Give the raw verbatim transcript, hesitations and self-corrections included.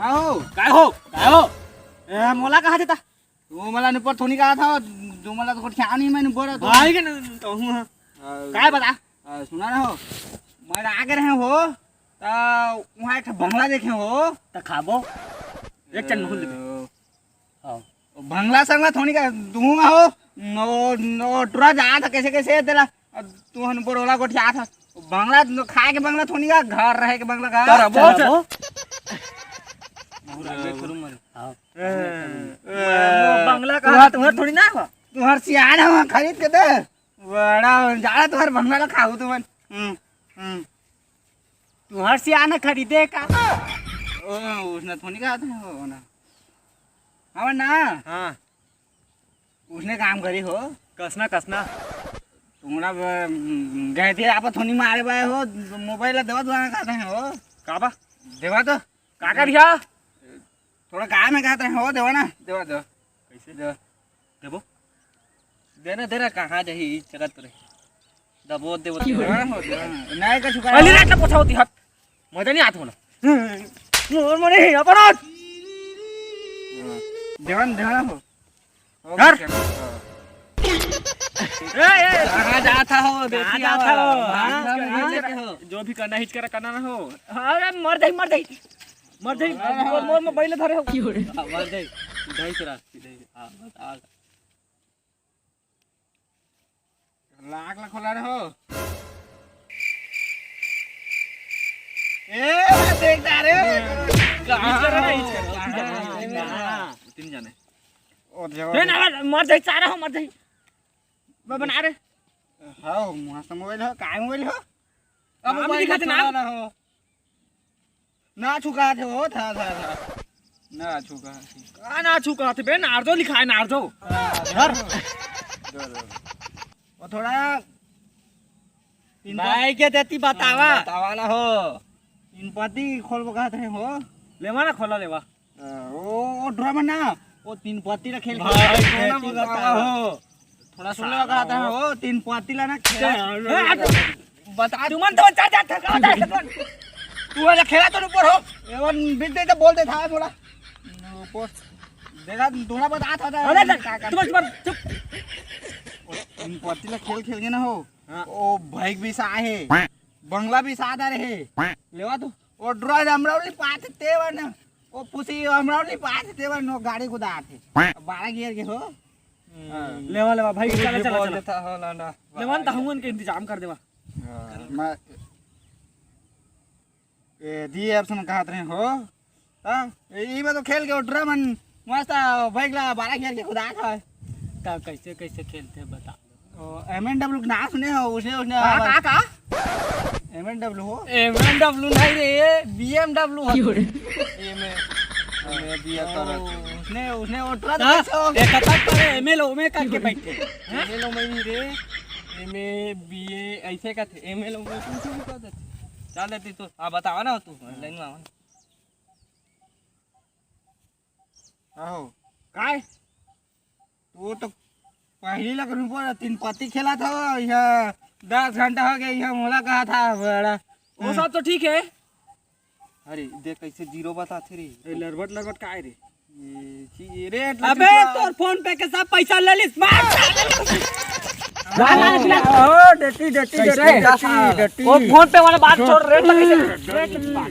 आओ। काय हो? काय हो? ए, मोला कहा देता? तू मला ऊपर थोड़ी कहा था, तू मला तो कुछ क्या नहीं, मैंने बोला तो। भाई के न-, कहूँ हाँ। आ, काय बता? आ, सुना ना हो, मैं आगे रहे हो, ता वहाँ एक ठो बंगला देखे हो। त खाबो। एक चंद खोल देबे। हाँ। बंगला संगला थोड़ी का दूंगा हो। नो, नो, टुरा जा था कैसे कैसे तेला। अब तू हन बोरोला गोठिया था। बंगला न खाए के बंगला थोड़ी का, घर रहे के बंगला का। तारा बोल। चल, वो। हाँ। ए, ए, बंगला का तुम्हार थोड़ी ना हो। तुम्हार सियान हम खरीद के दे। बड़ा जाड़ा तुम्हार बंगला खाऊ तुमन। हम्म, हम्म। तुहर सियान खरीदे का? ओ, उसने थोड़ी कहा था, हो ना। हवा ना। हाँ। उसने काम करी हो। कसना, कसना। तुमरा ब-, गए थे, आप थोड़ी मारे बाय हो, मोबाइल देवा, दुआना कहते हैं हो। का बा? देवा तो। का करिया? थोड़ा काम है, कहते हैं हो, देवा ना, देवा, देवा। कैसे? देवा। देबो? देना, देना, कहाँ जाही, ई जगत रे। दबो, देबो, देबो। हाँ, हो, देवा ना। नहीं, का छुपा अली है। रात ना पोछा होती हट। मजा नहीं आता बोला। मोर मने, अपन। देवा ना, देवा ना हो। हो, यार। ठीक है। हाँ। ए, ए, कहाँ जाता हो, कहाँ देखिए जाता हो? हाँ, हाँ, हाँ, हाँ। जो भी करना है, हिचकरा करना ना हो। अरे, मर जाई, मर जाई। मर जाई, हाँ, हाँ। मोर, मोर में बैले धरे हो। हाँ, मर जाई। इधर ही से रास्ते, इधर ही से। हाँ, बस आ। लाख लाख खोला रहे हो। ए, देख जा रे। कहाँ? इधर है, इधर। हाँ, हाँ। तीन जने। ओ, देवा। ए, ना, मर जाई, सारा हो, मर जाई। मैं बना रे। हाँ, मस्त मोबाइल हो, काय मोबाइल हो? अब नाम मोबाइल दिखा दे, नाम। चलाना हो। ना छुका थे हो, था, था, था। ना छुका थे। का ना छुका थे बे, नारदो लिखा है, नारदो। धर। धर, धर। वो थोड़ा तीन भाई के देती बतावा। बतावा ना हो। तीन पत्ती खोलबो कहत रहे हो। लेवा ना, खोला लेवा। ओ, ओ ड्रामा ना, ओ तीन पत्ती ला खेल के भाई, सोना खेती मंगाता बतावा है। हो। थोड़ा सोना साला मंगाता है हो। ओ तीन पत्ती ला ना खेला। चल, ए, हट। बता। तुमन तो बता जा, थका जा, थका। तू वाला खेला तो ऊपर हो। एवन बीत दे तो बोल दे था थोड़ा। ऊपर। देखा, थोड़ा बता था। अरे, का, का। तुम मत, चुप। ओ तीन पत्ती ला खेल, खेल के ना हो। हाँ। ओ बाइक भी सा है। बंगला भी सादा रहे। लेवा तू। ओ ड्रोन अमरावली पाथे तेवा ना। ओ पुसी अमरावली पाथे तेवा नो गाड़ी कुदा आथे। बारह गियर के हो। हम्म। हाँ। लेवा, लेवा भाई, तू चला, भी चला, बोल चला। देता हो लांडा। लेवा न, त हमन के इंतजाम कर देवा। हाँ, मैं, ए, दी अब सुन कहत रहे हो। हाँ, ए, ई में तो खेल के उठरा मन मस्त बाइक ला बारह गियर के कुदात है। त कैसे, कैसे खेलते बता। ओ, एम एन डब्ल्यू के नाम सुने हो, उसने, उसने का, आवाज। का, का? एम एन डब्ल्यू हो? एम एन डब्ल्यू नहीं रे, बी एम डब्ल्यू हो। क्यों रे? M A, M A B ए ओ, कर। उसने, उसने उठरा का? तो कैसे हो? एक तक करे एम एल ओ में करके बैठे। हैं? एम एल ओ में नहीं रे, एम ए बी ए ऐसे का थे, एम एल ओ में कुछ भी कर देते। चल देती तो, आ बतावा ना तू, लाइन में आवा ना। आहो। काय? तू तो पहली लग रुपो तीन पत्ती खेला था, यह दस घंटा हो गया, यह मोला कहा था बड़ा। वो सब तो ठीक है। अरे, देख कैसे जीरो बताथे रे। ए, लरबट, लरबट काय रे? ये ची-, ये रेट अबे, लगा। तोर फोन पे के सब पैसा ले लिस, मार। ओ, डटी, डटी, कैसे डटी, डटी, डटी। वो फोन पे वाला बात छोड़, रेट लगा, रेट लगा।